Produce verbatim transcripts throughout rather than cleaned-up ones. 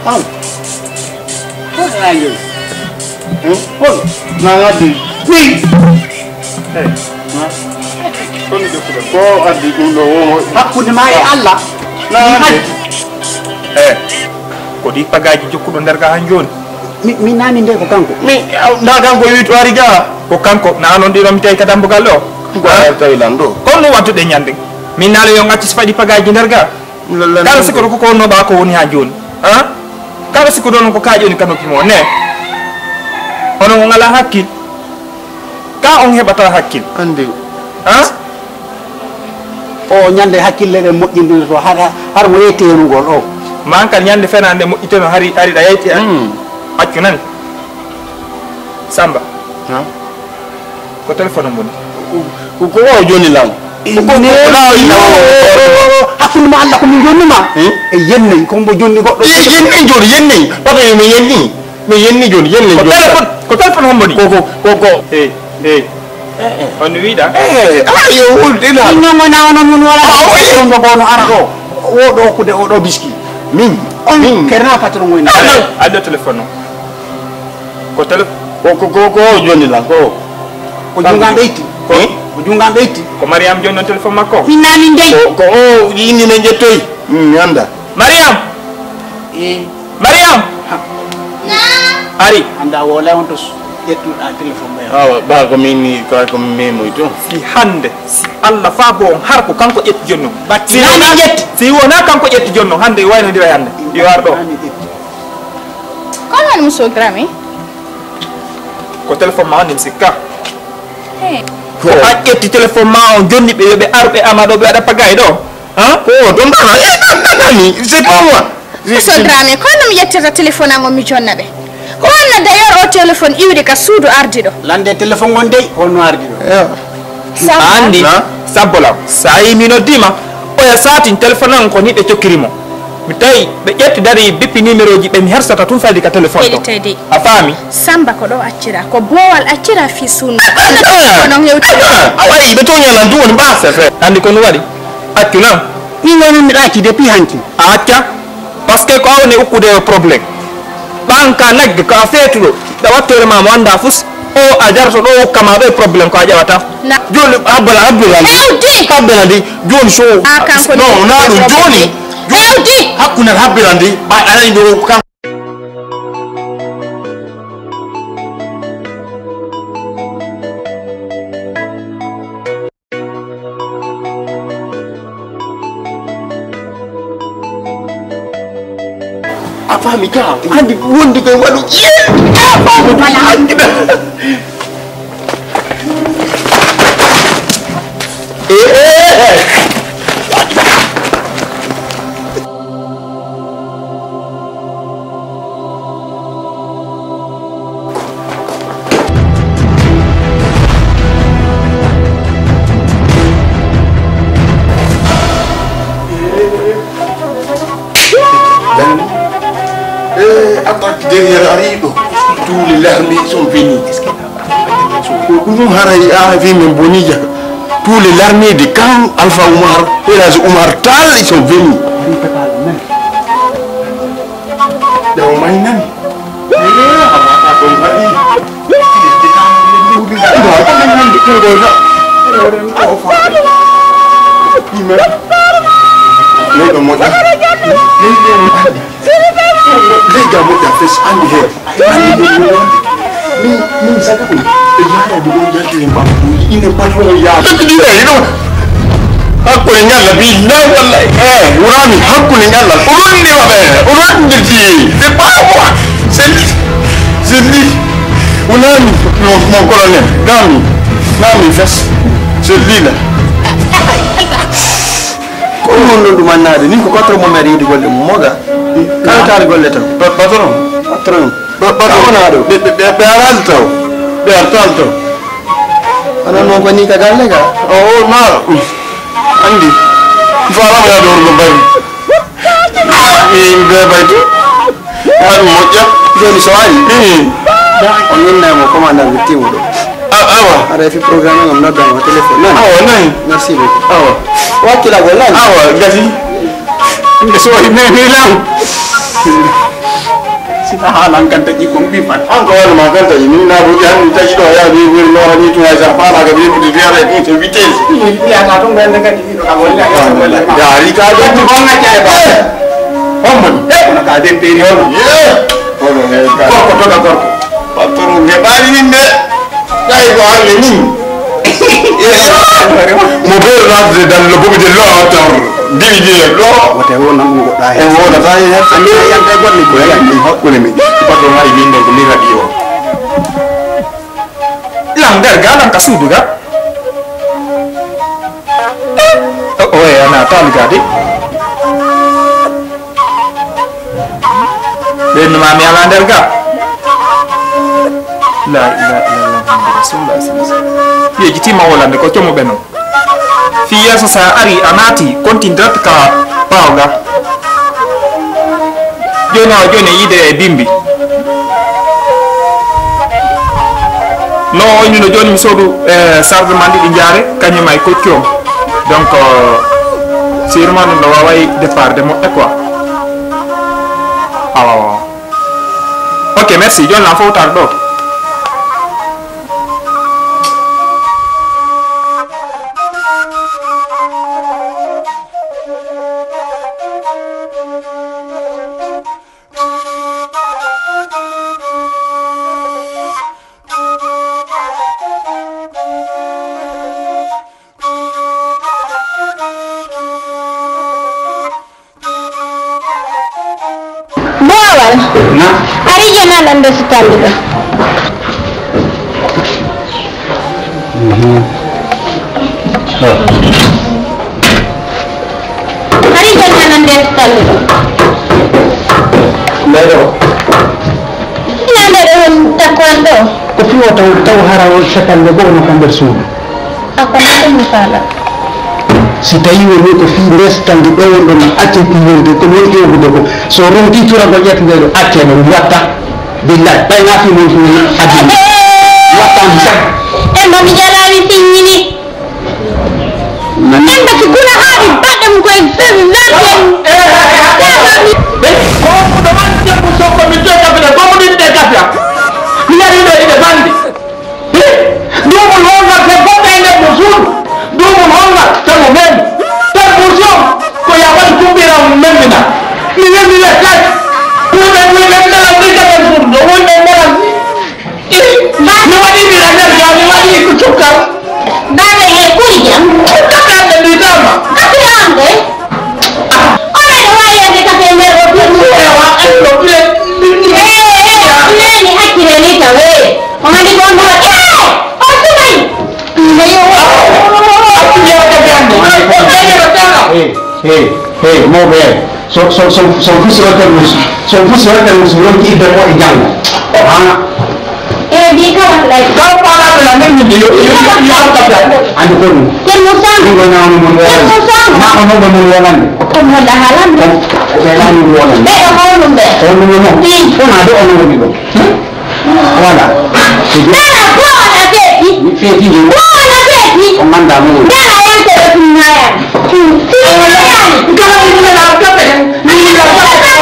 An. Ko e angel? Hmm? Hol? Na ngaddi. Ni. Eh. Ko addi ɗum ɗo womo. Hakkunde ma e Allah. Na ngaddi. Eh. Ko ɗi pagaaji jokkuɗo nder ga han jooni? Mi, mi nani nde ko kanko. Mi, aw, na kanko wi to ari ga. Ko kanko, na non ɗi ɗo mi tawi ka dambugal ɗo. Ko ari tawi lan ɗo. Kon no wattuɗe ñande. Min naalo yo ngacci si faɗi pagaaji nder ga. Kala sikko ko ko no ba ko woni ha joni. Ha? Kala sikko ɗon ko kaaƴi woni ka noppi mo ne. Hono mo ngala hakkil. Ka on heɓata hakkil. Andi. Ha? O ñande hakkille ɗen moƴƴindino to har, har mo yetti henugol o. Man kan ñande fenande moƴƴiteno hari, hari ɗa yetti. Hmm. Accu nani. Samba. Ha? Ko téléphone am woni. Ko, ko, ko o joni lan? Ko, ko, ko, ko, hakkunde ma Allah ko min jonni ma. Hmm? E yennay, ko mbo jonni goɗɗo. Ye-, yennay joni, yennay. Papa yo mi yenni. Mi yenni joni, yennay joni. Ko téléphone, ko téléphone hombo ni? Ko, ko, ko, ko. Hey, hey. On wiɗa? Eh, ah, yo, wol, ɗina. Min nongo na ono mun wala. Ah, oui. Ɗum ɗo bono ara ɗo. O ɗo kude, o ɗo biski. Min, on min. Kerna patron woni. Ah, non. Addo téléphone o. Ko tele-, ko, ko, ko, ko joni lan, ko. Ko junga ɓeyti. Ko? Ko junga ɓeyti. Ko Mariam joni non téléphone makko? Min nani ndey. Ko, ko o yini men ƴettoy. Mm, mi anda. Mariam! Eh. Mariam! Ha. Ari. Anda wole on to s-, ƴettuɗa téléphone ɓe. Awa, ba ko min ni, ka ko min memoy to. Si hande, si Allah fa bo on har ko kanko ƴetti joni non. Bat-, si wona, ƴetti. Si wona kanko ƴetti joni non, hande wayno ndira hande. Yo ar ɗo. Nani ƴetti. Ko woni muso Dramé? Ko téléphone ma on mi sikka. Hey. Ko an ƴetti téléphone ma on jonni ɓe yo ɓe aru ɓe ama ɗo ɓe waɗa pagay ɗo. Ha? Ko o ɗon ɗana, eh, ɗan, ɗan, ɗan, c'est pas moi. Muso Dramé, ko no mi ƴettata téléphone an on mi jonna ɓe? Ko wanna d'ailleurs o téléphone iwde ka suudu ardi ɗo. Lande téléphone on dey, honno ardi ɗo? Ewa. Samba. A andi? Na? Sabbolam. Sa yi mi noddima, oya satin téléphone an ko ni ɓe cokkiri mo. Mi tawi ɓe ƴetti dari bippi numéro ji ɓe mi hersata tun fayde ka téléphone ɗo. Fayde tayde. A faami? Samba ko ɗo accira, ko boowal accira fii suuno. Ah, ah, ah. Ko non hewti. Ah, ah, a wayi, ɓe toña lan ɗum woni ɓa. C'est vrai. Andi ko no waɗi? Accu lan. Min woni mi ɗaaki depuis hanki. A acca? Parce que ko awni ukkude yo problème. Ɓan ka nagge ko a feetuɗo. Ɗa wattere ma mo anda fus. O a jarto ɗo hokka ma ɗo e problème ko a ƴawata. Na. Joni habbala, habbala ndi. Hewdi. Habbala ndi. Joni so. A kanko no, na ɗum joni. Hewdi. Hakkunde habbala ndi. Ba alani ɗo kan. Fami ka, andi wonde koye waɗu. Fami ka, andi ɓe. Eh, attaque derrière ari ɗo. Tous les larmes sont venus. Ko ɗum haray a wi min boni jaka. Tous les larmes de kan Alpha Oumar, El Hadj Oumar Tall, ils sont venus. Ɗaw may nani. Eh, a mata ɗon haɗi. Leyɗo moƴƴa. Leyɗo moƴƴa. Leyga moƴƴa fes andi heen. Andi heen woni wonde. Min, min saga ɗum. E yaarade ɗum yaltiri mbam. Ine patron yaa. Ɗiɗo, ɗiɗo. Hakkunde ñalla bi, na walla, eh, wurami hakkunde ñalla. Ko ɗum ndi waɗa, ko ɗum ndi ti. C'est pas moi. C'est lui. C'est lui. Wurami, mon, mon colonel. Nami. Nami fes. C'est lui là. Ko ɗum woni ɗum ɗum annade. Min ko patron mo mi ari yiide golle mum. Moga. Kala taari golle taw. Pa-, patron. Patron. Ba-, ba-, a wonaa ɗo? Ɓe, ɓe, ɓe, ɓe araali taw. Ɓe artaali taw. Onon noon ko nii ka galle ka? O, o, na, anndi. Mi faalaama yaade worgo bayri. Min bee baytu. Haa ɗum moƴƴa. Jooni so ari, ii, on innay mo commandant Timmu ɗo. A-, awa. Aɗa hefi programme ngam nodda mo téléphone, nani? Awa, nani? Merci beaucoup. Awa. Wakkilagol, nani? Awa, gasi. Nde so waɗi meme law. Sina haalan kan taƴi kon ɓi fat. An ko wano ma kan taƴi, min na bugi han taƴi ɗo ya bi wuri lora ni tun ay sa fala ga bi buti fiara e tun vitesse. Ni ya ka tun ben daga ni ɗo ka wala ka wala. Ya ri ka do ti kon na ke ba. Hombo. E ko na ka den peri on. Ye. Ko ko to ka ko. Patron ne ba ni ne. Tawi ko hande min. Mo ɓeeɗo naatude dan lo boɓi de lo tan. Diwi diwi lo. Wote wo nan ɗum goɗɗa e hen. Wonata e hen. Andi a yanta e goɗɗe ko yandi hakkunde min. Patron hari min ɗon ko min radio. Lan nder ga lan ka suudu ga. O, o e ana taali ga de. Ɓen ma mi ala nder ga. La ilaha illallah Muhammadu Rasulullah sallallahu alaihi wasallam. Yeeji tima wolande ko como ɓe non. Fi yeeso sa ari a naati, continue direct ka ɓaawo ga. Joni o joni yiide e bimbi. No o wayni no joni mi soodu, eh, sarde man ɗiɗi jaare, kañum ay koccu on. Donc, euh, sûrement ɗum ɗo waaway départ de moƴƴa quoi. Awa, awa. Ok, merci. Joni lan fof tar ɗo. Boowal. Na? Ari jana lan nder sitande ɗo. Mhm. Oh. Hari jannga nan nder stalluɗo. Mbeɗo. Ina nder on takwan ɗo. Ko fiwo taw, taw hara o capanɗe goo no ka nder suudu. A ko na ɗum mi faala. Si tawi woni ko fii nder stalluɗo ɗo wonɗo no acce fii wonde ko woni ƴeewude ko. So ronki curagol ƴettugol ɗo acce no watta. Billahi, ɓay na fii mon fii addi. Watta mi sa. E mami jalami sinyini. Nani? Ɓen ɓe si kuna haaɗi baɗɗe mum koye fewi werten. Ɓe ko ɗo woni debbo sokko mi joga ɓe ko mo ɗiɗi ɗe gasa. Mi yari ɗo ine bandi. Duumol wongal ko goɗɗo e nder mo suudu. Duumol wongal tawo men. Perfusion ko ya waɗi kuɓɓira memmina. Mi wemmi le kay. Kuuɓe kuuɓe mbela mi gaɗa suudu. No wonde mbela. Mi waɗi mi la nder ga mi waɗi ko cukkal. Ndaa Hey, hey, mawɓe, hey. So, so, so, so fusi o termus, so fusi o termus, ronki idde ko e janngo. Hana. E bi ka wata lay. Ka pala de la même ni yo, yo, yo, yo, am ka da. Andi ko ni. Ken mo sang. Ni ko na mo mo. Ken mo sang. Na mo mo mo mo nan. Ko mo da halan. Ko be na mo mo nan. Be ko mo be. Ko mo mo. Ti. Ko na do on mo ni do. Hmm? Voilà. Nana, ko wona feeti? Mi feeti nde. Ko wona feeti? O manda mo. Nana, yante ɗo tun mayani. Tun mayani. Kala ko ɗum na o toppe ɗen. Ni na o toppe ɗen.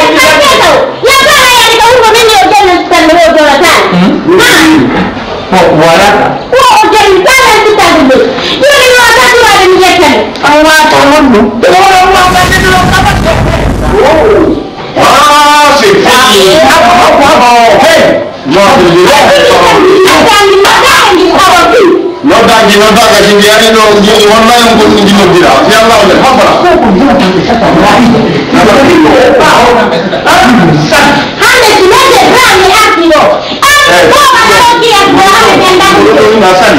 Ya fara yani ka wuro men yo jeno tan o jona tan. Hmm? Ha. Ko wala. Ko o jeni tan tan tan. Yo ni o ta tuwa ni yetan. Awa to wonno. Ko wala ma ma de lo ka ba. Oh. Ah, c'est fini. Hey! Noddaanji, noddaanji, si mbiyaani ɗo, wallahi on kon ndi noddira. Si Allah wonde, hambara. Hande si nodde taami arti ɗo. An ko ma ɗo kiyat ko hande nden ɗan.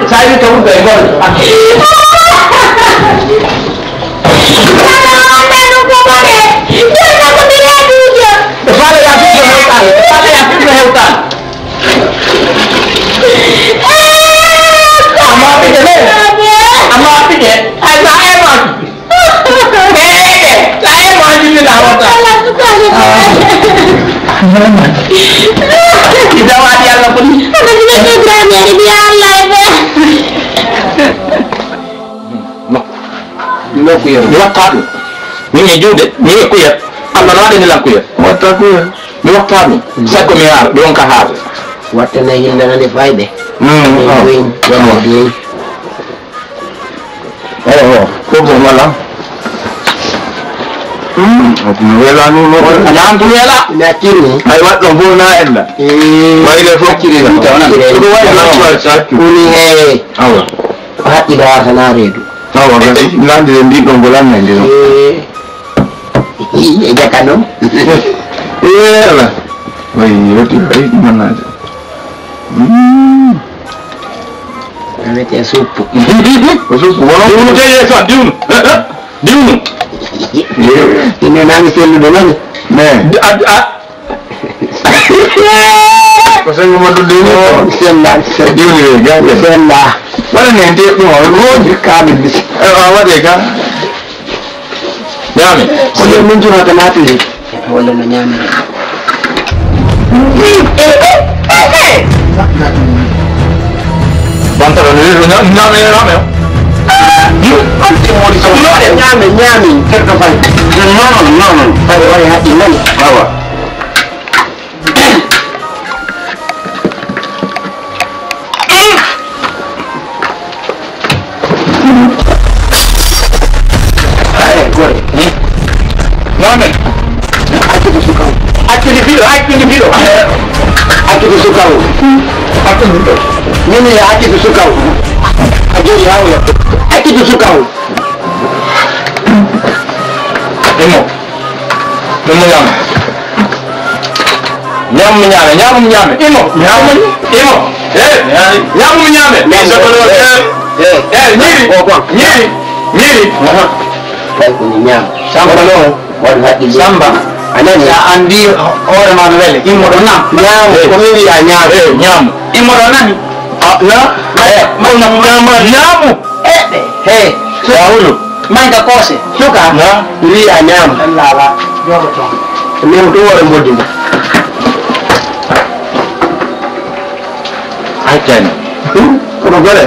Sa yi ka wudda e ngol. Faala ya fitno hewtaani. Faala ya fitno hewtaani. Amma pije ne. Amma pije. Ay, sa ay ma. No. Mi watta ɗum. Min e juuɗe, mi e kuyat. Allah no waɗani lan kuyat. Watta kuyat. Mi watta ɗum. Sakko mi haara, ɗum ka haara. Watta na hindana nde fayɓe. Mm, ah. Ɗum, ɗum. Eyo, ko ko wala. Hmm, ko wela ni mo. Nan ko wela. Na kiri. Ay waɗɗo bo na ella. Eh. Wayde fof kiri. Ko wayde fof kiri. Kuni he. Awa. Ko haqqi ɗo artana reedu. Awa, gasi. Nandi de ndi ɗon golan nan ndi ɗon. Eh. E jaka non. Eh, ala. Way, yoti, ay, mannaade. Hmm. A wiyete suppu. Ko suppu, wono? Diwnu te yeeso, diwnu. Eh, eh, diwnu. Ine nani sellude nani? Mais. Di-, a, a. Ko sengo mo ɗum diwnu. Oh, sella, sella. Diwnu, eh, gande. Sella. Wala ne, nde ɗum, o woni kamin. Eh, a waɗe ka. Ñaame. Ko nder min jurata naatiri. Walla no ñaamira. Bantara ne, ñaame, ñaame, ñaame. Ñaame, ñaame, certo fay. Non, non, non. Fay, wari haqqi non. Awa. Ay, gore. Mohamed. Accude sukaw. Accude fiɗo, accude fiɗo. Accude sukaw. Accude fiɗo. Min ya accude sukaw. A jooɗi hawla. Accude sukaw. Emo. Ɗum mo ñaama. Ñaam mo ñaame, ñaam mo ñaame. Imo, ñaam mo, imo. Eh, ñaam mo ñaame. Ñaam mo ñaame. Eh, eh, ñiiri, ñiiri, ñiiri. Aha. Kay ko ñaam. Samba no, waɗi haqqille. Samba. A nani? Sa andi hoore ma no wele. Imo ɗo na. Ñaam, eh, ko min wiya ñaam. Eh, ñaam. Imo ɗo nani? Ah, na? Eh, ma, ma, ma, ma, ñaamu. Eɓe. He, Sawulu. Manga kose. Suka. Na? Wi a ñaam. Allah wa. Jogo to. Min ɗum wara mboddi mo. Accani. Hmm? Kono gore.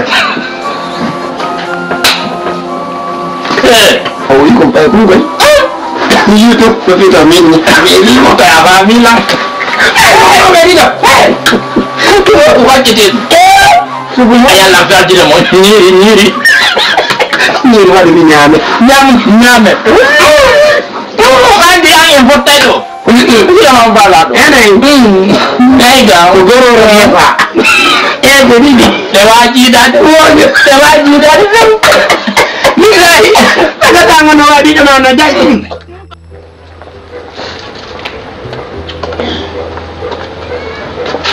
Eh. O wi ko ɓay ɗum koy. YouTube ko fita min. Mi wi mo ta ba mi la. Eh, o wi mo ɓe ɗiɗo. Eh. Ko wakkiti. Eh. Sugu mo yalla faldina mo ñiiri, ñiiri. Ñiiri waɗi mi ñaame. Ñaam, ñaame. Ɗum ko andi an en fottay ɗo. Wiya ma bala ɗo. Enen. Eyda. Ko gororo yefa. E ko ɗiɗi. Te wajidaade. Wojo. Te wajidaade tan. Billahi. Kata tango no waɗi ɗo no jaggi.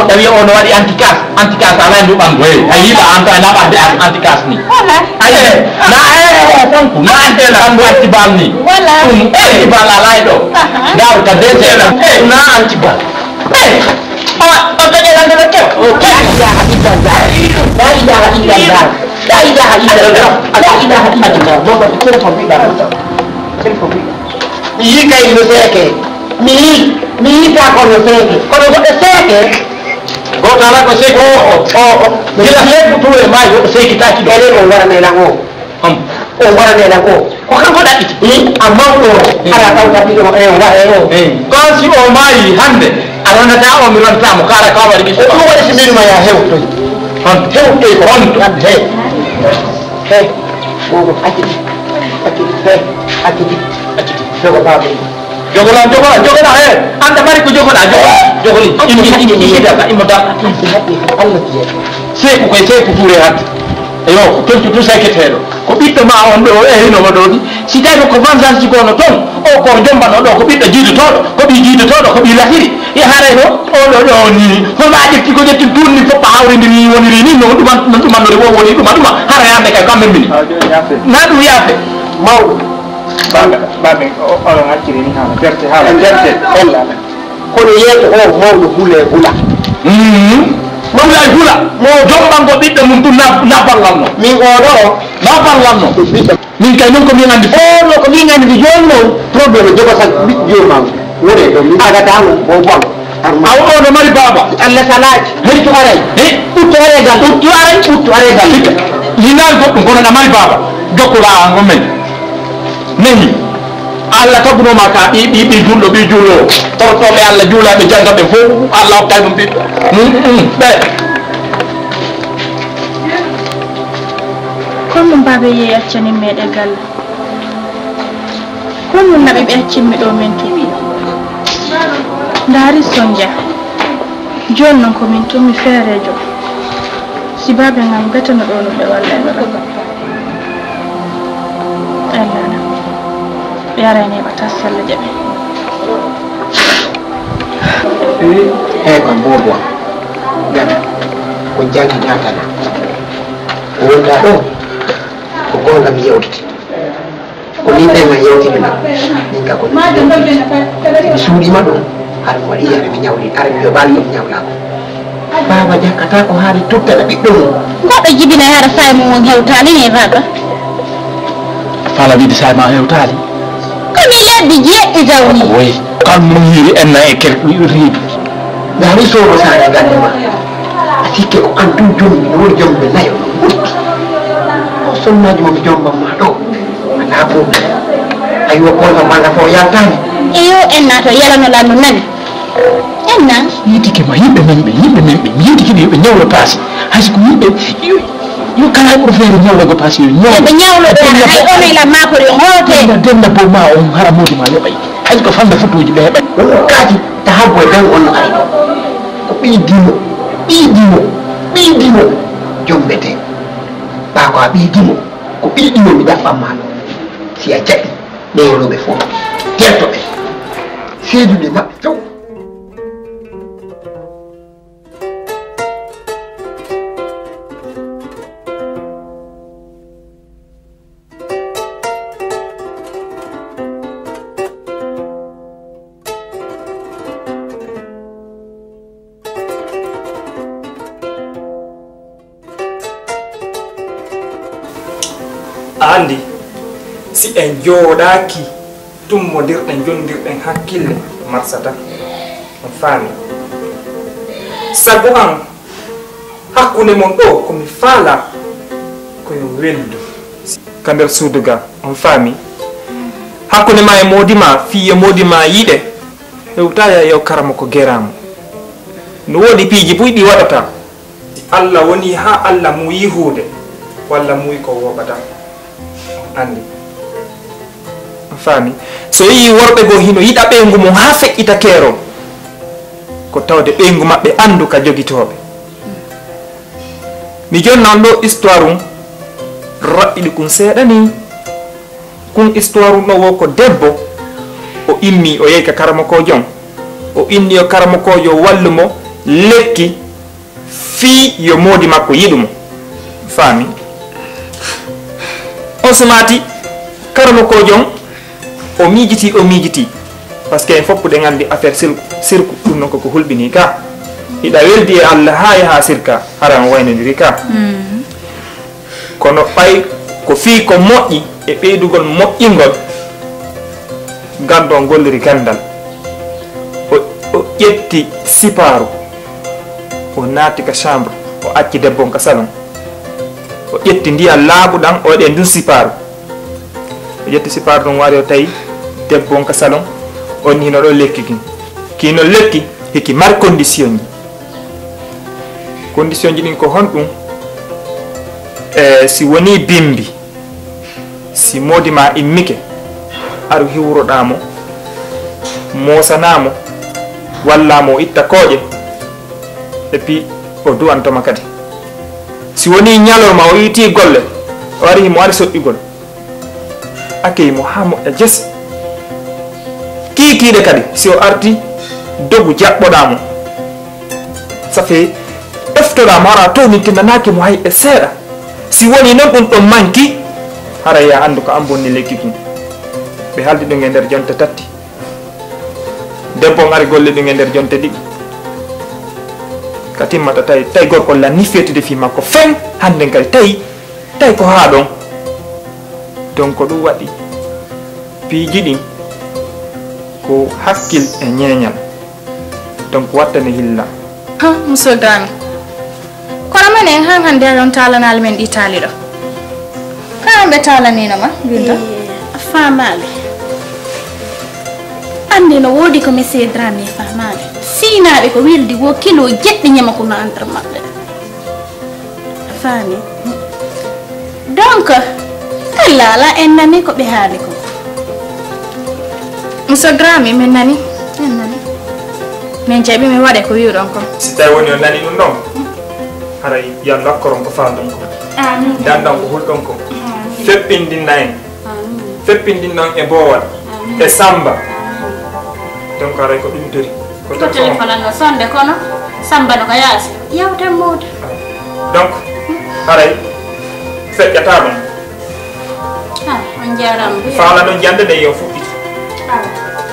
o ɗawi o no waɗi antikas. Antikas ala ndu ɓandu. Hey, a yiɗa an ta na ɓande an antikas ni. Wala. Aye, na eh, eh, eh, fonku, na ante na ɓandu antibal ni. Wala. Ɗum antibal ala e ɗo. Aha. Ndaru ka dese na. Eh, na antibal. Eh, o, o to jela ndo to. La ilaha illallah. La ilaha illallah. La ilaha illallah. La ilaha illallah. Baba, ken ko mbiɗa. Ken ko mbiɗa. Mi yii kay no seeke. Mi yii, mi yii ka ko no seeke. Kono goɗɗo seeke. Gooto alaa ko seeki. O, o, o, o. Gila seeku tuure maayi, o seekitaaki ɗo. Enen on waranay lan o. Hum. On waranay lan o. Ko kanko ɗaɓɓiti. Hmm? A mawɗo o. Hmm. Aɗa tawta ɓiɗɗo mo, eh, on waɗay o. Hmm. Ko si o maayi hannde, a ronata o, mi ronata mo, kala ka waɗi ɓiɗɗo. Ko ɗum waɗi si mbimi ma ya hewtoy. Hon? Hewtoy ko honto? Hewtoy. Hey, wogo, acciti, acciti, hey, acciti, acciti, jogo baaba. Jogola, jogola, jogola, hey, anda mari ko jogola, jogola, jogoli. Imi, imi, imi, imi, daka, imi, daka. Imi, imi, Allah tiye. Seeku koye, seeku tuure hat. Eyo, ko tontu tu seketeɗo. Ko ɓiɗɗo ma on ɗo, e hino mo ɗo ɗi. Si tawi ko vengeance gono ton, o ko jombano ɗo, ko ɓiɗɗo jiidotoɗo, ko ɓi jiidotoɗo, ko ɓi lasiri. E haray no, o ɗo ɗo ni, hono a ƴetti ko ƴetti tun ni fof hawrindiri ni woniri ni, no ɗuma, no ɗuma, no ɗuma woni ɗuma, ɗuma, haray hande kay ko amen mini. Ah, jooni yaafe. Na ɗum yaafe. Mawɗo. Baaba, baaba, o, o, on acciri ni haala, jarte haala. En jarte, en laala. Kono yeeso o mawɗo hule hula. Mhm. Mawɗo ay hula. Mo jombango ɓiɗɗo mum tun na, na ballanno. Min o ɗo. Na ballanno. Ɓiɗɗo. Min kay non ko min andi fof. Oɗo ko min andi jooni noon. Problème jogo tan ɓiɗɗo joomam. Wone ɗo min agata mo bo bon. Aw o no mari baaba. Allah salaaji. Hettu aray. He? Uttu aray gal. Uttu aray. Uttu aray gal. Hikka. Hinaa goɗɗum kono na mari baaba. Jokkoɗaa an on men. Nani. Allah taguno ma ka ɓi, ɓi, ɓi julɗo, ɓi julɗo. Tortoɓe Allah juulaɓe janngaɓe fof. Allah hokkay ɗum ɓiɗɗo. Mm, mm, ɓe. Kono baaba yeeyi accani meɗe galle. Kono naɓe ɓe accimmi ɗo men tun. Ndaari Sonja. Jooni non ko min tun mi feereejo. Si baabe ngam betano ɗo no ɓe walla en ɗo. Ellana. Ɓe arani ɓe tassalla jaɓe. Hey, ko bobo. Gana. Ko jangi natana. Ko wonda ɗo. Ko gonga mi yewtiti. Ko min ɓen a yewtini ma. Min ka ko min yewtini. Mi suuɗima ɗum. Har mi waɗi yare mi ñawli. Har mi yoɓali ɗum ñawla ko. Baaba jakkata ko haali tuttana ɓiɗɗo mum. Goɗɗo jibina yara saay mum on hewtaali ni baaba. Fala wiide saay ma hewtaali. Ko mi lebbi jeeɗɗi tawni. Woy. Kan mum hiiri enna e kel riidu. Ndaari sowo saare gande ma. A sikke ko an tun jombi, no woni jombe nayo no ɓurti. O sonnaaji mo mi jomban ma ɗo. Alaa problème. Aywa, kono manga fof yaltaani. Iyo, enna to yalano lan no nani. Enna. Yitike ma yimɓe men ɓe, yimɓe men ɓe, mi yitike ɓe, ɓe ñawlo paasi. Hay so ko yimɓe, yo, Yo kala ɓur feere ñawla go paasi yo ñaw. Ɓe ñawlo ɓe ara hay on e la makori on hote. Denna denna bo ma on hara modi ma leɓay. Hay ko fanda futuji ɓe heɓay. Ɗum ɗo kaati ta habbo e ɓen on no ari ɗo. Ko ɓii dimo, ɓii dimo, ɓii dimo. Jombete. Ɓaa ko a ɓii dimo, ko ɓii dimo mi ɗaɓɓan ma ɗo. Si a jaɓi, ɓe yoloɓe fof. Terto ɓe. Seedude maɓɓe taw. A anndi, si en njooɗaaki, tummbondirɗen, njondirɗen hakkille, marsata. On faami? Sago an, hakkunde mon ɗo, ko mi faalaa, ko yo weldu. Ka nder suudu ga, on faami? Hakkunde ma e moodi ma, fii yo moodi ma yiɗe, hewtaa yo karamoko gera mo. No woodi piiji buy ɗi waɗata. Si Alla woni haa Alla muuyi huunde, walla muuyi ko wooɓata, on anndi. On faami? So yi'i worɓe goo hino yiɗa ɓeyngu mum haa feƴƴita keerol, ko tawde ɓeyngu maɓɓe anndu ka jogitooɓe. Mi jonna on ɗoo histoire um, raɓɓiɗi kun seeɗa nii. Kun histoire um ɗoo wo ko debbo, o immii, o yehi ka karamokoojo on. O inni yo karamokoojo wallu mo lekki fii yo moodi makko yiɗu mo. Faami? On sumaati, karamokoojo on, o miijitii, o miijitii. Parce que en fof ɗen anndi affaire sirku, sirku, ɗum noon koko hulɓinii ka. Hiɗa weldi e Alla haa yaha sirka, hara on waynondiri ka. Kono ɓay ko fii ko moƴƴi e ɓeydugol moƴƴingol, ganndo on golliri ganndal. O, o ƴetti sipaaru, o naati ka chambre, o acci debbo on ka salon. O ƴetti ndiyan laaɓuɗan, o waɗi e ndun sipaaru. O ƴetti sipaaru ɗun, wari o tawi debbo on ka salon, on hino ɗo lekki kin. Kii non lekki, hiki mari condition ji. Condition ji ɗin ko honɗun? E, si wonii bimbi, si moodi ma immike, aru hiwroɗaa mo, moosanaa mo, wallaa mo o itta kooƴe, et puis o du'anto ma kadi. Si wonii ñalorma o iwtii golle, o ari himo ari soƴƴugol, accueille mo haa moƴƴa jes. Kiikiiɗe kadi, si o artii, dogu jaɓɓoɗaa mo. Ça fait, eftoɗaa mo, hara townintinanaaki mo hay e seeɗa. Si wonii non ɗun ɗon manki, hara yo a anndu ko an bonni lekki kin. Ɓe haaldi ɗun e nder jonte tati. Debbo on ari golli ɗun e nder jonte ɗiɗi. Ka timmata tawi, tawi gorko on lannii feetude fii makko fen, hannden kadi tawi, tawi ko haa ɗon. Donc ko ɗun waɗi piiji ɗin ko hakkil e ñeeñal. Donc wattane hilla. Ha, Monsieur Dramé. Kono menen han hannde aɗon taalanaali men ɗii taali ɗoo. Ko an ɓe taalaniino ma, Binta? Ee, a faamaali. Anndi no woodi ko Monsieur Dramé faamaali. Siinaaɓe ko weldi woo kilo jeɗɗi ñama ko no entre maɓɓe. A faami? Donc, Allah alaa, en nanii ko ɓe haali ko. Monsieur Dramé, min nanii. En nanii. Min jaɓi, mi waɗa ko wi'uɗon kon. Si tawi woni on nanii ɗun ɗon, haray yo Allah okkor on ko faalɗon kon. Amiin. Dandan ko hulɗon kon. Amiin. Feppindinna en. Amiin. Feppindinna on e boowal. Amiin. E Samba. Amiin. Donc haray ko ɗun tori. Ko ko téléphone. Téléphone an no sonde kono Samba no ko yaasi. Yawten mawde. Donc, haray feƴƴataa ɗun. Ah, on jaaraama. Faalano jannde nden yo fuɗɗitu. Ah.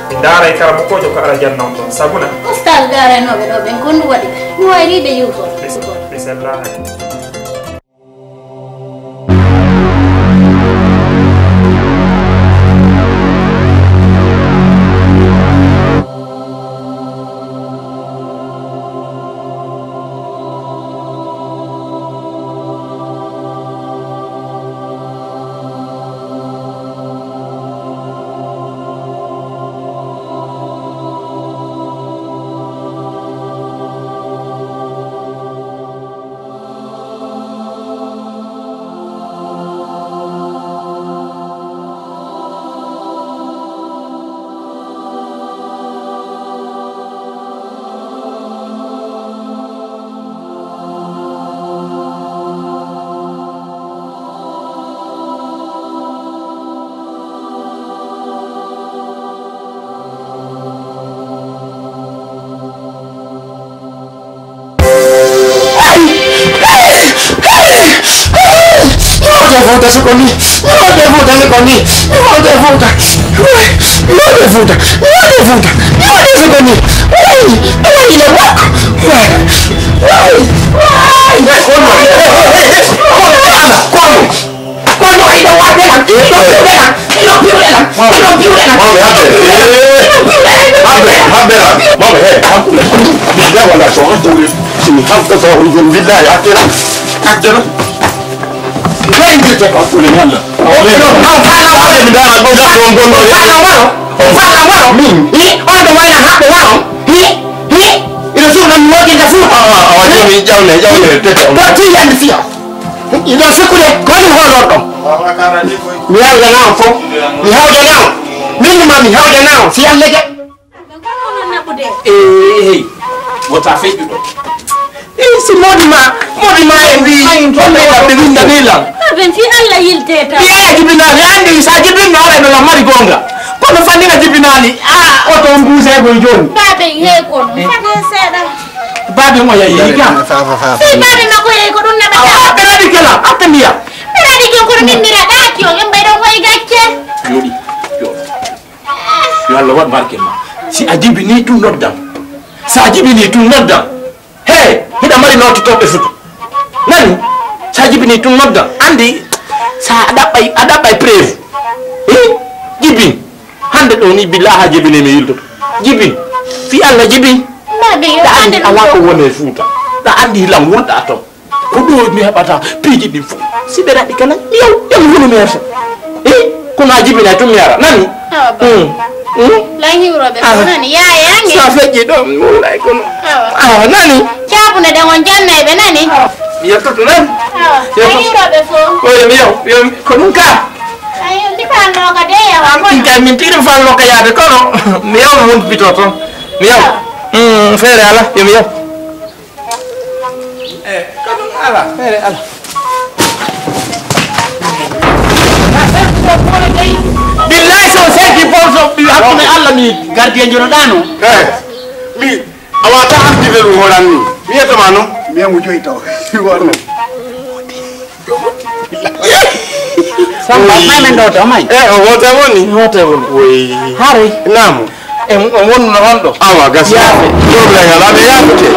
Ɓe ndaaray karamokoojo ko ara janna on ɗon. Sabuna? Ustaas gaaraynooɓe ɗoo ɓen, ko honɗun waɗi ɓe? Mi wayrii ɓe yiwtorde. Ɓe, ɓe sellaani. Fuuta si ko ni, mi wonde Fuuta si ko ni, mi wonde Fuuta, mi wonde Fuuta, mi wonde Fuuta, mi wonde si ko ni, way, way, ina wakko, way, way, way, kono, kono, kono, kono, ina wadde lan, ino piwde lan, ino piwde lan, ino piwde lan, ino piwde lan, ino piwde lan, ino piwde lan. Habbe, habbe lan, mama, he, hakkunde, mi jawa la so, hakkunde, si mi habta so, billahi, hakkira, hakkira. Min? Hi? On ɗo wayla haɓɓo waro? Hi? Hi? Ina suuna mi wotinta suuna. Awa, awa, joni ƴawne, ƴawne, tete on. Ɗo tiyande fiya. Ina sikkude, ko ɗum hoɗorɗo. Mi hawjana on fof. Mi hawjana on. Min ma mi hawjana on. Si Allah jaɓi. Ɓe kono onon naɓude. Ee, hey, wota feƴƴu ɗo. Ee, si moodi ma, moodi ma en wi, on ɓe ɓe windani lan. Ɓen fi Allah yilte tan. Mi aya jibinaali, andi sa jibinno ara ɓe lan mari gonga. Kono fannina jibinaali, a, oto on buusay gol jooni. Baabe he kono, fade seeɗa. Baabe mo yayi ka. Fa, fa, fa, fa. Sey baabe makko yayi ko ɗum naɓata. Awa, ɓe raɗi kala, atta miya. Ɓe raɗi ke kono min mi raɗaki o, en mbayɗo koye gacce. Jooɗi, jooɗi. Yo Allah waɗ barke ma. Si a jibini tun noddam. Sa jibini tun noddam. He, hiɗa mari noototooɓe futu. Nani? Sa jibini tun noddam. Andi, sa a ɗaɓɓay, a ɗaɓɓay preuve. Hi? Jibin. Hande ɗo ni billahi ha jibini mi yiltoto. Jibin. Fi Allah jibin. Mbaɗi yo Ɗa andi hande ɗum alaa ko ɗo. Wone Fuuta. Ɗa andi lan wulɗa ton. Ko ɗo mi heɓata piiji ɗin fof. Si ɓe raɗi kala, yaw, yaw hulu mi hersa. Eh, kono a jibinay tun mi ara, nani? Awa, ba. Hmm. Hmm? Lan hiwroɓe Ah. Fof nani, yaayange. Sa feƴƴi ɗo, mi wulay kono. Awa. Awa, nani? Caabune ɗen on jannay ɓe nani? Mi yettoto nani? Awa, lan hiwroɓe fof. Oye, mi yaw, mi yaw, ko ɗum ka? Ayo, ndi falno ka de yawa kono. Ɗin kay min tigi ɗum falno ka yaade kono. Mi yaw, mi wonpito toon. Mi yaw. Awa. Hmm, feere ala, yo mi yaw. Eh, ko ɗum ala. Feere ala. Billahi so seki fof so ɓi hakkunde Allah mi gardien jono ɗano. Eh, mi a wata an jibe ɗum horan ni. Mi yetto ma no. Mi yamu joyi taw. Wonno. Samba, Oyi. May men ɗo to, may. Eh, o wota woni? Wota woni. Oyi. Hari. Naam. E mo, o wonno honɗo? Awa, gasi. Yaafe. Problème ala, ɓe yaafete.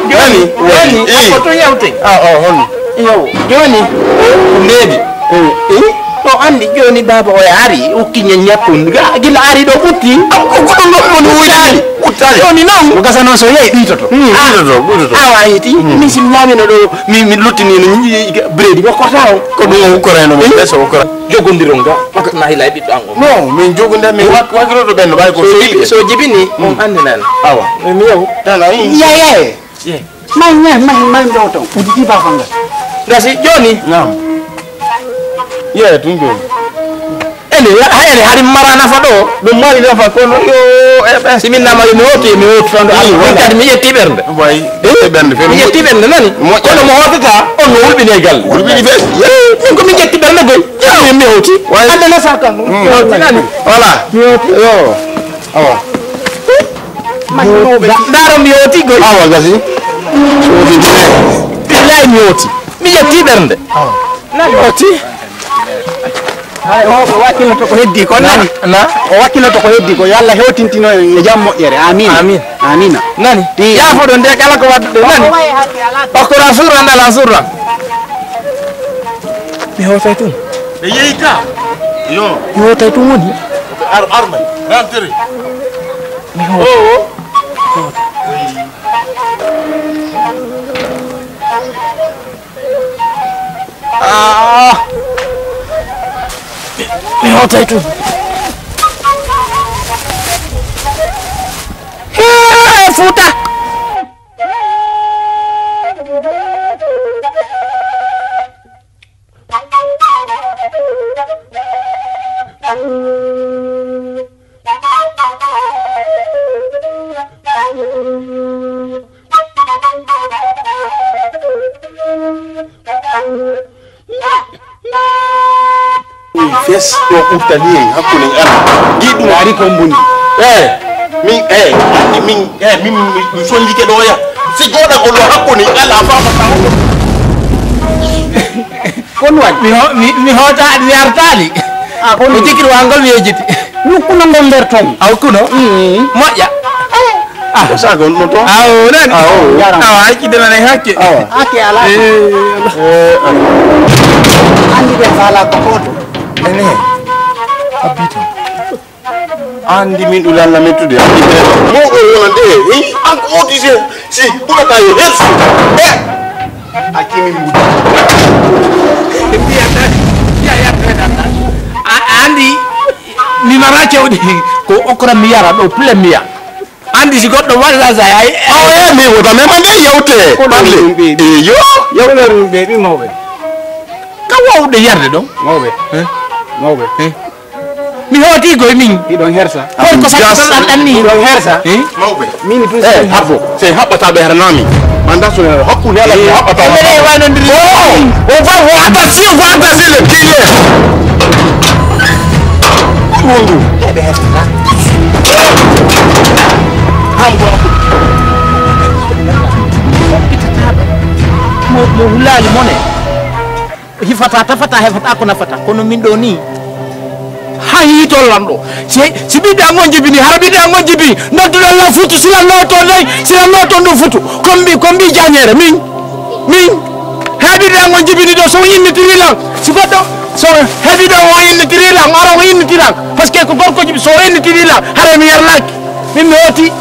Joni, Nani? Joni, Oyi. Ko to yewte. Ah, o honno? Yo, joni, ko needi. Eh, eh? O andi joni baaba o ari, ukki ñaññakkun. Ga, gila ari ɗo ɓutti. Am, ko, ko ɗum ɗon woni woni. Uttali. Joni noon. Ko gasa noon so yehi ɗuytoto. Hmm, ɗuytoto, ɗuytoto. Awa, yiti. Hmm. Min si mi ñaamino ɗo, mi, mi luttini no ñi-, bredi, ko kota o. Ko ɗum o ukkorayno mo, ɓe so ukkora. Jogondiron ga, na hila e ɓiɗɗo an o. Non, min jogonda, min wak-, wakiloto ɓen no ɓay ko so jibi-, so jibini, on anndi nan. Awa. Mi, mi yaw. Tana, hmm. Yeye. Ye. May, may, may, may ɗo ton. Uditi ba fanga. Gasi, joni. Naam. Ye, tun joni. Ene, ha ene hari mara nafa ɗo. Ɗum mari nafa kono yo, e ɓe. Si min nama yo mi hoti, mi hoti tan ɗo. Ii, Allah, min wala. Kadi mi yetti ɓernde. Way, eh? Yetti ɓernde, fe mi yetti ɓernde, nani? Moƴƴa. Kono mo hotata, on no wulɓini e galle. Wulɓini fe. Eh, min ko min yetti ɓernde goy. Jaa, min mi hoti. Way. Ande na sa kan. Mm. Mi hoti, nani? Voilà. Mi hoti. Yo. Awa. Ndaaro mi hoti goy. Awa, gasi. Hoti de. Billahi mi hoti. Mi yetti ɓernde. Awa. Nani hoti? Hay o, o wakkilnoto ko heddi ko nani? Na? O wakkilnoto ko heddi ko yo Allah hewtintino en e jam moƴƴere. Amin. Amin. Amina. Nani? Ii. Yaafoɗon de kala ko waɗduɗe nani? Okkora surra ndala surra. Mi hotay tun. Ɓe yehi ka? Yo. Mi hotay tun woni? Ar-, armay. Rentrez. Mi hotay. Oh, oh. Ah! Mi hotay tun. Hee, Fuuta! Fes ɗo ɓurtani en hakkunde en ala. Ɗi ɗum ari kon mboni. Eh, min, eh, min, eh, min, min, min sonjike ɗo ya. Si goɗa ko ɗo hakkunde en ala, a faama ka. Ko ɗum waɗi? Mi ho-, mi, mi hoota, mi artaali. Ah, ko ɗum. Ko jikiri wa ngol mi yejjiti. Nokkuno ngol nder toon. Aw kuno? Mm. Moƴƴa. Ah. Ko sago no toon? Aw, nani? Aw. Jarama. Awa, hakkille nana e hakke. Awa. Hakke alaa. Eh, alaa. Eh, alaa. Anndi ɓe faala ko hoto. Nene. Abito. Anndi min ɗum lalla mettude, anndi ɓe. Mawɓe wonande, eh, an ko oti se, si ɓurata yo hersu. Eh! A kimi mbuɗi. Mbiya tan, mbiya yattoyɗan tan. A, a anndi, mi mara cewɗi, ko okra mi yara ɗo, pule mi ya. Anndi si goɗɗo waɗi lan sa yayi. Awa, eh, mi wota, mais man de yewte. Ko ɗum ɓanle. Ɗum ɓe. Eh, yo. Yewtere ɗum ɓe, ɓi mawɓe. Ka wawde yarde ɗo? Mawɓe. Eh? Mawɓe. Eh? Mi hooti koye min. Hiɗon hersa. Kono ko sakko tan an ɗanni. Hiɗon hersa. Eh? Mawɓe. Min tun. Eh, habbo. Se haɓɓata ɓe harnami. Manda so haɓɓu ne ala haɓɓata. Ɓe wano ndiri. Oh, oh, oh, oh, attention, oh, attention, le kille. Wondu. Ɓe hersa. Hambo. Mo, mo hulali mone. Hifata, tafata, hefata, ko nafata. Kono min ɗo ni. Ha hiito lanɗo. Si, si ɓiɓɓe an on jibini, hara ɓiɓɓe an on jibini. Nodduɗo lan futu, sila noto ley, sila noto ndu futu. Kombi, kombi jañere, min, min. Ha ɓiɓɓe an on jibini ɗo, so innitiri lan. Si goɗɗo, so heɓi ɗo o innitiri lan, ara o innitiri lan. Parce que ko gorko jibi, so o innitiri lan, hara mi yarlaki. Min mi oti.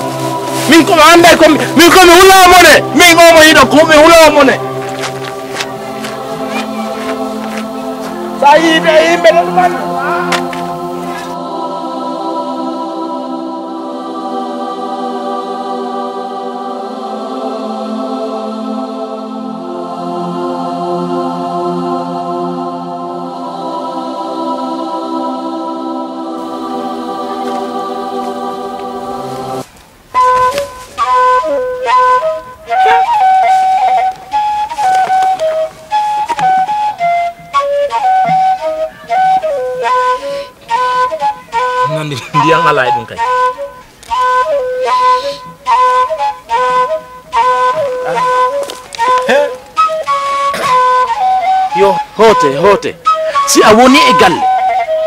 Min ko mi anda ko mi, min ko mi hulawa mone. Min o mo yiɗo ko mi hulawa mone. Sa yii ɓe yimɓe non man. Nandi ndiyan alaa e ɗum kay. Yo, hoote, hoote. Si a woni e galle,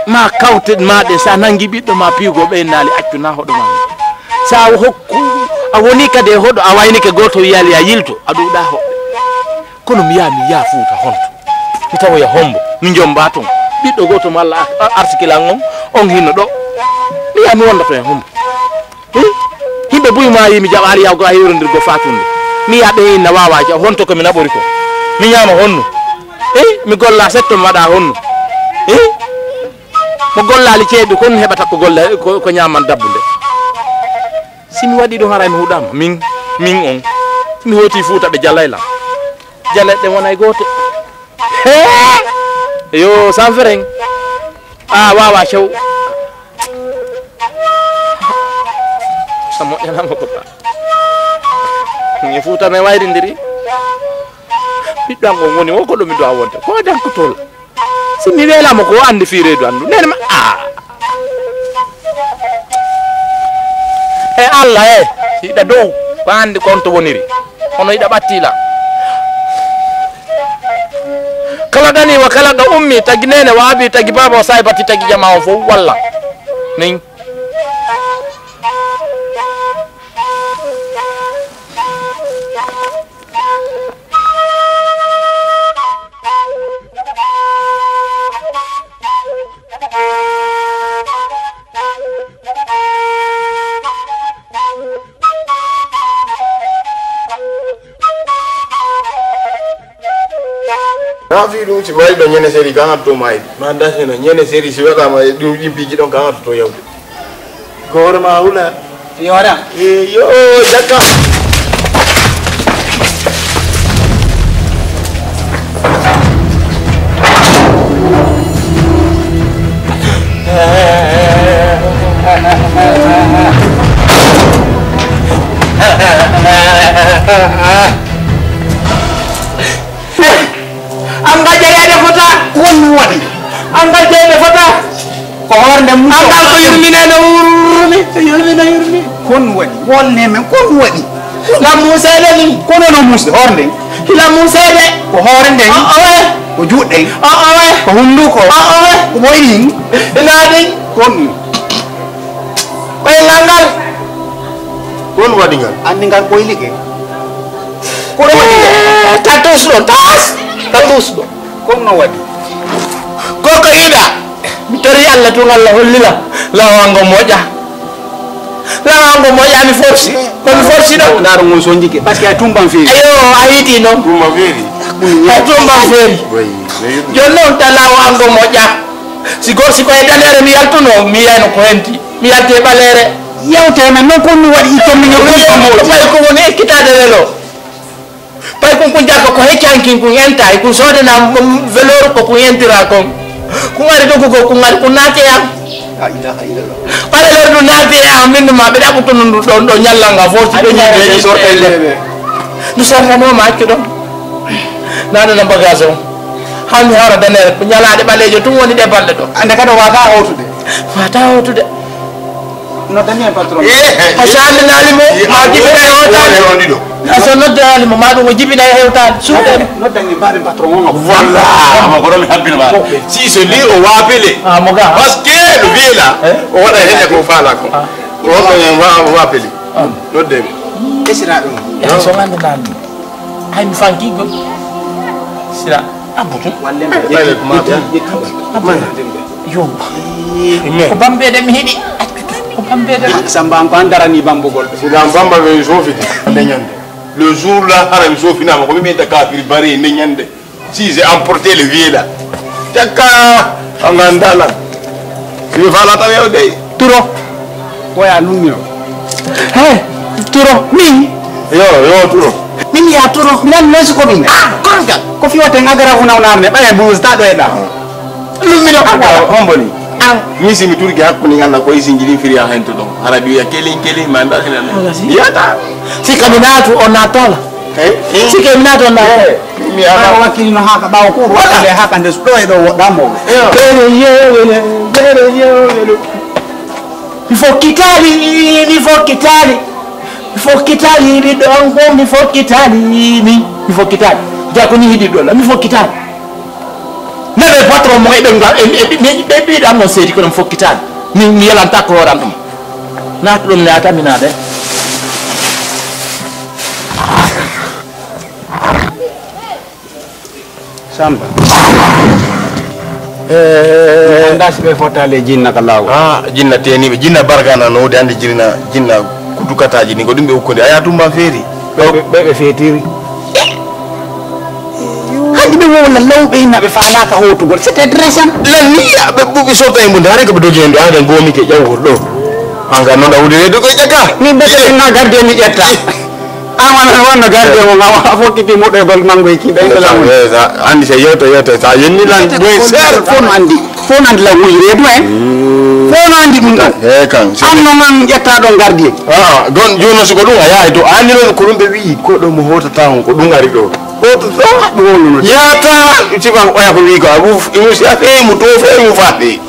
ma kawte ma ɗe, sa nangi ɓiɗɗo ma piigo ɓe naali accu na hoɗo ma. Sa hokku, a woni kadi e hoɗo, a waynike gooto yiyali a yilto, a ɗuuɗa hoɓɓe. Kono mi yaha, mi yaha Fuuta honto. Mi tawoya hombo, mi jomba ton. Ɓiɗɗo gooto mo Allah ar-, ar-, arsikilan on, on hino ɗo. Mi yaha, mi wonda ton e hombo. Eh? Yimɓe buy ma yi mi jaɓaali yawgo a hirondirgo fatunde. Mi yi'a ɓe inna wawa ja honto ko mi naɓori ko. Mi ñaama honnu. Eh? Mi golla setto mi waɗa honnu. Eh? Mo gollaali ceeɗu kon heɓata ko golla ko, ko ñaaman dabbunde. Si mi waɗi ɗum haray mi huɗama. Min, min on. Si mi hooti Fuuta ɓe jalay lan. Jaleɗɗe wonay goote. Hee! Yo, sanferen. A wawa cew. Sa moƴƴanama ko ba. Ni Fuuta me wayrindiri. Ɓiɗɗo an on woni o ko ɗo mi dowa wonde. Ko dankotol. Si mi welama ko andi fi reedu andu. Nene ma, a. E Allah e, hiɗa dow, ko andi kon to woniri. Kono hiɗa ɓattila. Kala dani wa kala ga ummi, tagi nene wa abi, tagi baba wa sahibati, tagi jama o fof walla. Min. Haa fii ɗum, si ɓayɗo ñande seeɗi, kan addoto maayde. Ma dasino ñande seeɗi, si waɗaama e ɗum, ɗin piiji ɗon, kan addoto yawde. Ko hoore ma hula. Yora. E yo, jakka. An ngal jariyaade fota. Ko honɗum waɗi? An ngal jeyde fota. Ko hoore nde muso. An ngal ko yurmine no wurmi, yurmine yurmi. Ko honɗum waɗi? Wolne men, ko honɗum waɗi? La museede ni. Kono no muusde, hoore nden? La museede. Ko hoore nden? O, o, eh. Ko juuɗe ɗen. O, o, we. Ko hunnduko. O, o, we. Ko moyɗi hin. Ina ɗin. Kon. Koye ngal ngal. Kon waɗi ngal. Anndi ngal ɓoylike. Ko ɗum waɗi ngal. Eh, tatus ɗo, tas. Tatus ɗo. Kon no waɗi. Koko ina. Mi tori Allah tun Allah hollila. Lawango moƴƴa. Lawango moƴƴa mi forsi. Ko mi forsi ɗo. Ndaaro ngon sonjike. Parce que a tumban feeri. Ayo, a yiɗi noon. Tumban feeri. A tumban feeri. Jooni noon ta lawango moƴƴa. Si gor, si ko e daneere mi yaltuno, mi yiyayno ko henti. Mi yalti e ɓaleere. Yewte men noon ko ɗum waɗi itte min e ɗum ko ɓay ko woni ekkitaade welo. Ɓay kun kun jakka ko hecci hankin kun enta, e kun soodana, mm, veloor ko kun entira kon. Kun ari dogu ko kun ari kun naate yam. La ilaha illallah. Ɓay lordu naate yam, min ma ɓe ɗaɓɓutu ɗum ɗon ɗo ñallal ngal forti ɗo ñiiɓe. Sorte le. Ndu sortanoo ma accu ɗon. Naanana bagage on. Haa mi hawra daneere, ko ñalaaɗe ɓaleeje tun woni ɗe balɗe ɗo. Ande kadi o waata hawtude. Waata hawtude. Noddani en patron. Eh, eh, a sandinaali mo, eh, ma jibina e hewtaade. On ɗiɗo. A so noddanaali mo, ma ɗum o jibina e hewtaade. Suuɗe. Noddani mbaɗen patron on. Voilà, ma ko ɗon mi habbina ma. Si so li o waapele. Ah, mo ga. Parce que no wiila, eh? O waɗa hende ko faala ko. Ah. O waɗa en wa-, waapele. Ah. Nodde mi. Esira ɗum. Eh, so nganduɗaa ɗum. Hay mi fanki gol. Sira. Abbo tun. Wallen ɓe ƴetti, ƴetti, ƴetti. Abbo. Yo. Ko bambeede mi heɗi. Ko bambeede. Samba an ko an darani bambugol. Sila bamba ɓe sofiti. Nde ñande. Le jour là, hara mi sofinama ko mi ɓeyta kafiri bare nde ñande. Si j'ai emporté le vieux là. Cakka. Anga ndala. Mi fala tawi o dey. Turo. Ko ya lummiro. He, Turo, min. Yo, yo, Turo. Min ya Turo, mi nan noy ko min. Ah, kono gal. Ko fi waten agara una una ne, ɓaye bus ta ɗo e ɗa. Lummiro agara. Homboni. Ah. Mi si mi turgi hakkunde ngannda ko isin jiɗi firi a hen to ɗon. Hara ɗum ya kelin kelin ma nda kelen. Yata. Si kami natu on natola. Eh? Si kami natu on natola. Eh. Mi ala. Ɓaawo wakkilino haa ka ɓaawo ko wakkile haa ka nde ɗo e ɗo woɗɗa mo. Wele yewele, wele yewele. Mi fokkitaali, mi fokkitaali. Mi fokkitaali, mi ɗon ko mi fokkitaali, mi, mi fokkitaali. Jako ni hiɗi ɗo, mi fokkitaali. Nde ɓe patron mo e ɓe ngal, e, e, ɓe, ɓe, ɓe ɓiɗa am non seedi kono mi fokkitaali. Mi, mi yelanta ko hoore am ɗum. Naata ɗum, naata mi naata. Samba. Eh. Anda si ɓe fottale jinna ka lawo. Ah, jinna teniɓe, jinna bargana no wodi hande jinna, jinna kudukataji ni ko ɗum ɓe ukkodi. Aya tumba feeri. Ɓe, ɓe, ɓe, ɓe feetiri. Hande ɓe wowla lawɓe hinna ɓe faalaka hotugol. C'était dressant. Lan ni ɓe ɓuɓi sota e mum, hare ko ɓe dogi hen ɗo, hare gomi ke ƴawgol ɗo. An ka noon ɗa wudere dogo ƴetta. Min ɓe na garde mi ƴetta. An wana wonno garde mo ngam a fokkiti moɗoygol mango e kiɗa e lamu. Andi se yewta yewta sa yenni lan doy ser. Fof no andi. Fof no andi lan wuyre ɗum en. Fof no andi ɗum ɗon. He kan. An no man ƴetta ɗon garde. Ah, gon jono suko ɗum a yahay to an ni ko ɗum ɓe wi ko ɗo mo hotata on ko ɗum ari ɗo. Hotata ɗum wonno. Yata sifa oya ko wi ko abu imusi afe mu to fe mu fate.